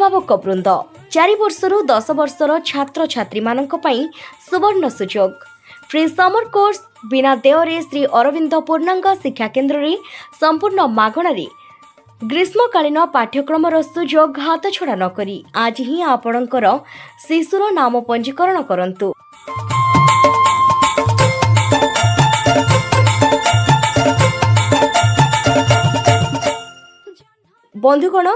ଅଭିଭାବକ ବୃନ୍ଦ, 4 ବର୍ଷରୁ 10 ବର୍ଷର ଛାତ୍ରଛାତ୍ରୀମାନଙ୍କ ପାଇଁ ସୁବର୍ଣ୍ଣ ସୁଯୋଗ। Free summer course. ବିନା ଦେୟରେ ଶ୍ରୀ ଅରବିନ୍ଦ ପୂର୍ଣ୍ଣାଙ୍ଗ ଶିକ୍ଷା କେନ୍ଦ୍ରରେ ସମ୍ପୂର୍ଣ୍ଣ ମାଗଣାରେ ଗ୍ରୀଷ୍ମକାଳୀନ ପାଠ୍ୟକ୍ରମର ସୁଯୋଗ ହାତଛଡ଼ା ନ କରି ଆଜି ହିଁ ଆପଣଙ୍କର ଶିଶୁର ନାମ ପଞ୍ଜୀକରଣ କରନ୍ତୁ। ବନ୍ଧୁଗଣ,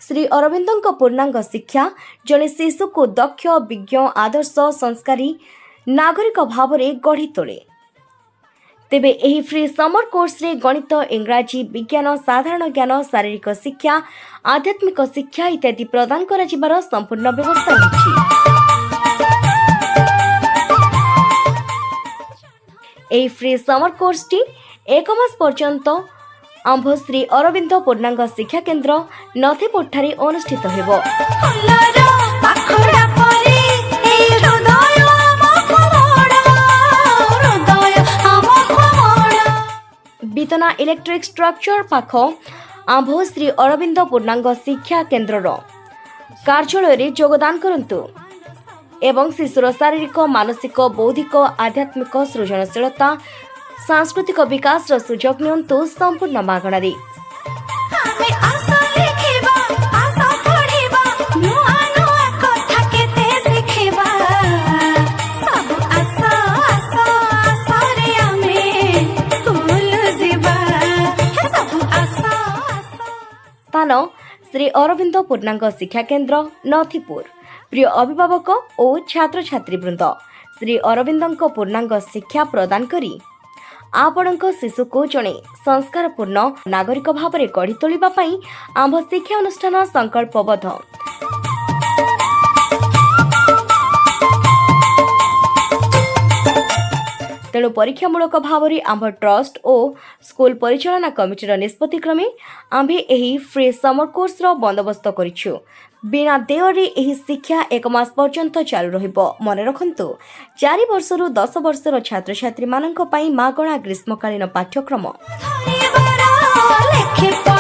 ଶ୍ରୀ ଅରବିନ୍ଦଙ୍କ ପୂର୍ଣ୍ଣାଙ୍ଗ ଶିକ୍ଷା ଜଣେ ଶିଶୁକୁ ଦକ୍ଷ, ବିଜ୍ଞ, ଆଦର୍ଶ, ସଂସ୍କାରୀ ନାଗରିକ ଭାବରେ ଗଢ଼ି ତୋଳେ। ତେବେ ଏହି ଫ୍ରି ସମର କୋର୍ସରେ ଗଣିତ, ଇଂରାଜୀ, ବିଜ୍ଞାନ, ସାଧାରଣ ଜ୍ଞାନ, ଶାରୀରିକ ଶିକ୍ଷା, ଆଧ୍ୟାତ୍ମିକ ଶିକ୍ଷା ଇତ୍ୟାଦି ପ୍ରଦାନ କରାଯିବାର ସମ୍ପୂର୍ଣ୍ଣ ବ୍ୟବସ୍ଥା ରହିଛି। ଏହି ଫ୍ରି ସମର କୋର୍ସଟି ଏକ ମାସ ପର୍ଯ୍ୟନ୍ତ ଆମ୍ଭ ଶ୍ରୀ ଅରବିନ୍ଦ ପୂର୍ଣ୍ଣାଙ୍ଗ ଶିକ୍ଷା କେନ୍ଦ୍ର, ନଥିପୁରଠାରେ ଅନୁଷ୍ଠିତ ହେବ। ଫୁଲର ପାଖୁଡ଼ା ପରି ଏଇ ହୃଦୟ ଆମକୁ ମୋଡ଼, ହୃଦୟ ଆମକୁ ମୋଡ଼। ବିତନା ଇଲେକ୍ଟ୍ରିକ୍ ଷ୍ଟ୍ରକ୍ଚର ପାଖ ଆମ୍ଭ ଶ୍ରୀ ଅରବିନ୍ଦ ପୂର୍ଣ୍ଣାଙ୍ଗ ଶିକ୍ଷା କେନ୍ଦ୍ରର କାର୍ଯ୍ୟାଳୟରେ ଯୋଗଦାନ କରନ୍ତୁ ଏବଂ ଶିଶୁର ଶାରୀରିକ, ମାନସିକ, ବୌଦ୍ଧିକ, ଆଧ୍ୟାତ୍ମିକ, ସୃଜନଶୀଳତା, ସାଂସ୍କୃତିକ ବିକାଶର ସୁଯୋଗ ନିଅନ୍ତୁ ସମ୍ପୂର୍ଣ୍ଣ ମାଗଣାରେ। ଆମେ ଆସ ଲେଖିବା, ଆସ ପଢିବା, ନୂଆ ନୂଆ କଥା କେତେ ଶିଖିବା। ସବୁ ଆସ, ଆସ, ଆସରେ ଆମେ ସ୍କୁଲ ଯିବା। ସବୁ ଆସ, ଆସ। ସ୍ଥାନ: ଶ୍ରୀ ଅରବିନ୍ଦ ପୂର୍ଣ୍ଣାଙ୍ଗ ଶିକ୍ଷା କେନ୍ଦ୍ର, ନଥିପୁର। ପ୍ରିୟ ଅଭିଭାବକ ଓ ଛାତ୍ରଛାତ୍ରୀ ବୃନ୍ଦ, ଶ୍ରୀ ଅରବିନ୍ଦଙ୍କ ପୂର୍ଣ୍ଣାଙ୍ଗ ଶିକ୍ଷା ପ୍ରଦାନ କରି ଆପଣଙ୍କ ଶିଶୁକୁ ଜଣେ ସଂସ୍କାରପୂର୍ଣ୍ଣ ନାଗରିକ ଭାବରେ ଗଢ଼ି ତୋଳିବା ପାଇଁ ଆମ୍ଭ ଶିକ୍ଷା ଅନୁଷ୍ଠାନ ସଂକଳ୍ପବଦ୍ଧ। ତେଣୁ ପରୀକ୍ଷାମୂଳକ ଭାବରେ ଆମ୍ଭ ଟ୍ରଷ୍ଟ ଓ ସ୍କୁଲ ପରିଚାଳନା କମିଟିର ନିଷ୍ପତ୍ତି କ୍ରମେ ଆମ୍ଭେ ଏହି ଫ୍ରି ସମର କୋର୍ସର ବନ୍ଦୋବସ୍ତ କରିଛୁ। ବିନା ଦେୟରେ ଏହି ଶିକ୍ଷା ଏକ ମାସ ପର୍ଯ୍ୟନ୍ତ ଚାଲୁ ରହିବ। ମନେ ରଖନ୍ତୁ, 4 ବର୍ଷରୁ 10 ବର୍ଷର ଛାତ୍ରଛାତ୍ରୀମାନଙ୍କ ପାଇଁ ମାଗଣା ଗ୍ରୀଷ୍ମକାଳୀନ ପାଠ୍ୟକ୍ରମ। ଧରିବାର ଲେଖି।